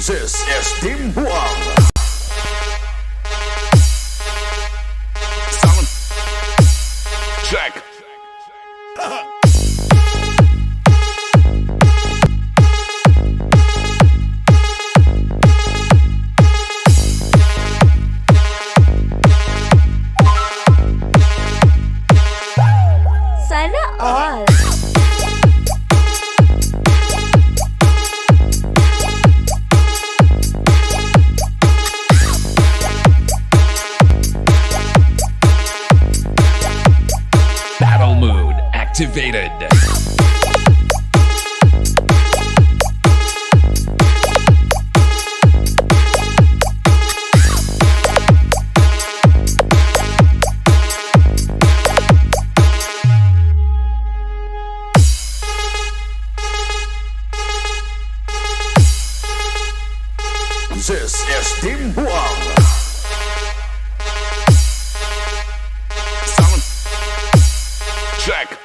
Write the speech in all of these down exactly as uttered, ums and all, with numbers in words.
This is Team Buang. Sound check. Sana all. Battle mode activated. This is Team Buang. Sound check.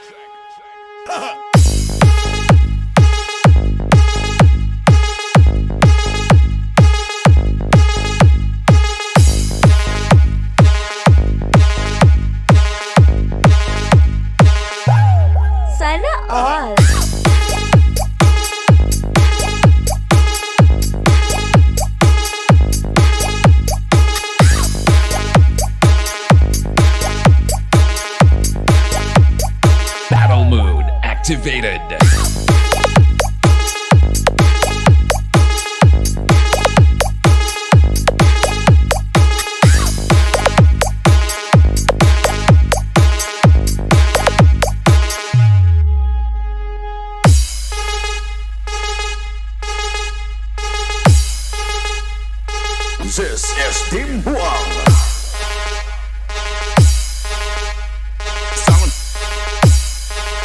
Sana all. Battle mode activated. This is Team Buang. Sound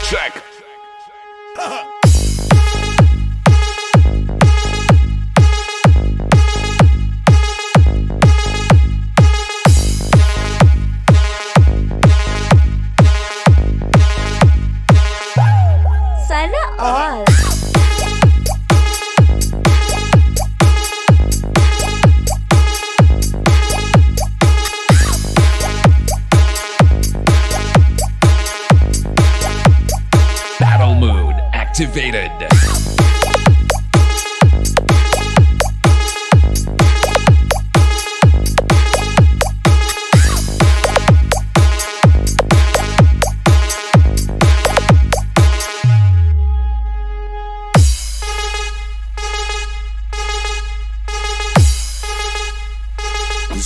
check. Sana all. Battle mode activated.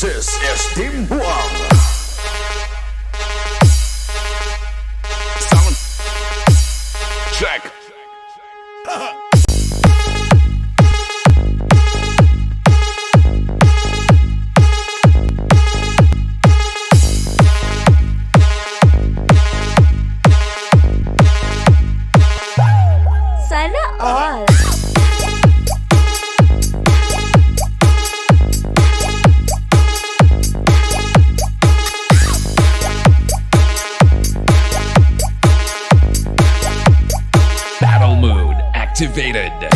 This is Team Buang. Sound check. Sana all. Battle mode activated.